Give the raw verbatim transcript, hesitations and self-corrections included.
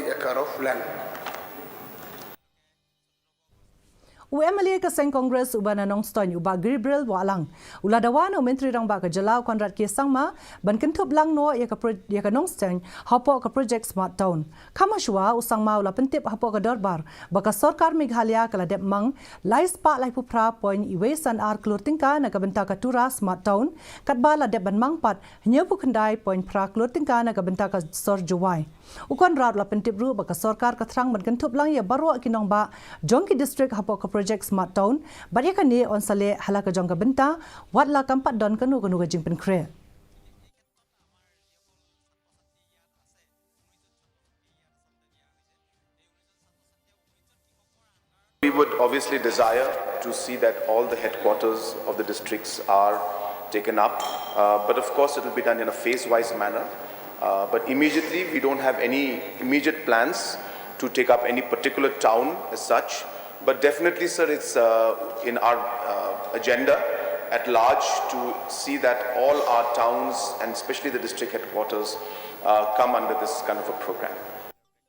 Ïa ka rough plan. U MLA ka seng Congress uba na Nongstoiñ, u Bah Gabriel Wahlang, u la dawa na u Myntri Rangbah ka jylla, u Conrad K Sangma, ban kynthup lang noh ïa ka pro-, ïa ka Nongstoiñ hapoh ka project Smart Town. Kham shuwa, u Sangma u la pyntip hapoh ka dorbar ba ka sorkar Meghalaya ka la dep mang lai spah laiphew phra point wei san ar klur tyngka na ka bynta ka Tura Smart Town, katba la dep ban mang pat hynñiewphew khyndai point phra klur tyngka na ka bynta ka sor Jowai. U Conrad u la pyntip ruh ba ka sorkar ka thrang ban kynthup lang ïa baroh ki nongbah jong ki district hapoh ka project Smart Town, bad ïa kane yn sa leh ha la ka jong ka bynta, wat la kam pat don kano kano ka jingpynkhreh. We would obviously desire to see that all the headquarters of the districts are taken up, uh, but of course it will be done in a phase-wise manner. Uh, but immediately, we don't have any immediate plans to take up any particular town as such. But definitely, sir, it's uh, in our uh, agenda at large to see that all our towns and especially the district headquarters uh, come under this kind of a program.